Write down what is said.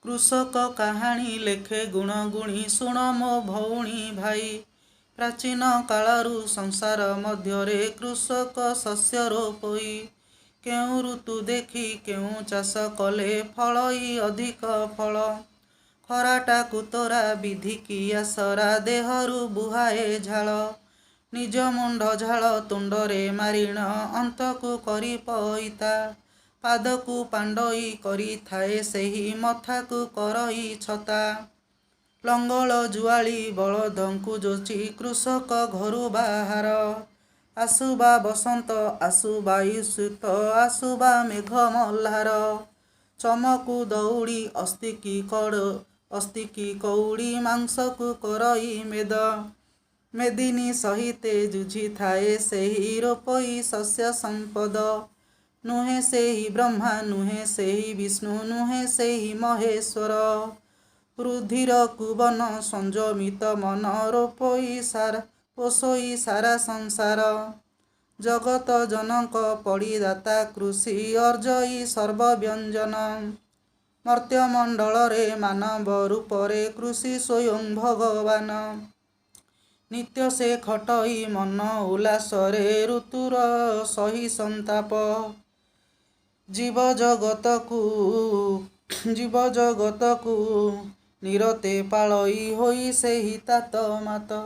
କୃଷକ କାହାଣୀ ଲେଖେ ଗୁଣ ଗୁଣି ଶୁଣ ମୋ ଭଉଣୀ ଭାଇ। ପ୍ରାଚୀନ କାଳରୁ ସଂସାର ମଧ୍ୟରେ କୃଷକ ଶସ୍ୟ ରୋପଇ। କେଉଁ ଋତୁ ଦେଖି କେଉଁ ଚାଷ କଲେ ଫଳଇ ଅଧିକ ଫଳ। ଖରାଟାକୁ ତୋରା ବିଧିକି ଆସରା ଦେହରୁ ବୁହାଏ ଝାଳ। ନିଜ ମୁଣ୍ଡ ଝାଳ ତୁଣ୍ଡରେ ମାରିଣ ଅନ୍ତକୁ କରି ପଇତା। ପାଦକୁ ପାଣ୍ଡୋଇ କରିଥାଏ ସେହି ମଥାକୁ କରଇ ଛତା। ଲଙ୍ଗଳ ଜୁଆଳି ବଳଦଙ୍କୁ ଯୋଚି କୃଷକ ଘରୁ ବାହାର। ଆସୁ ବା ବସନ୍ତ ଆସୁ ବାୟୁ ଶୀତ ଆସୁ ବା ମେଘ ମହ୍ଲାର। ଚମକୁ ଦଉଡ଼ି ଅସ୍ଥିକି କଡ଼ ଅସ୍ଥିକି କଉଡ଼ି ମାଂସକୁ କରଇ ମେଦ। ମେଦିନୀ ସହିତେ ଯୁଝିଥାଏ ସେହି ରୋପଇ ଶସ୍ୟ ସମ୍ପଦ। ନୁହେଁ ସେହି ବ୍ରହ୍ମା ନୁହେଁ ସେହି ବିଷ୍ଣୁ ନୁହେଁ ସେହି ମହେଶ୍ୱର। ରୁଧିରକୁ ବନ ସଂଯମିତ ମନ ରୋପଇ ସାରା ପୋଷଇ ସାରା ସଂସାର। ଜଗତ ଜନଙ୍କ ପଡ଼ିଦାତା କୃଷି ଅର୍ଜଇ ସର୍ବବ୍ୟଞ୍ଜନ। ମର୍ତ୍ତ୍ୟମଣ୍ଡଳରେ ମାନବ ରୂପରେ କୃଷି ସ୍ୱୟଂ ଭଗବାନ। ନିତ୍ୟ ସେ ଖଟଇ ମନ ଉଲ୍ଲାସରେ ଋତୁର ସହି ସନ୍ତାପ। ଜୀବଜଗତକୁ ଜୀବଜଗତକୁ ନିରତେ ପାଳଇ ହୋଇ ସେହି ତାତ ମାତ।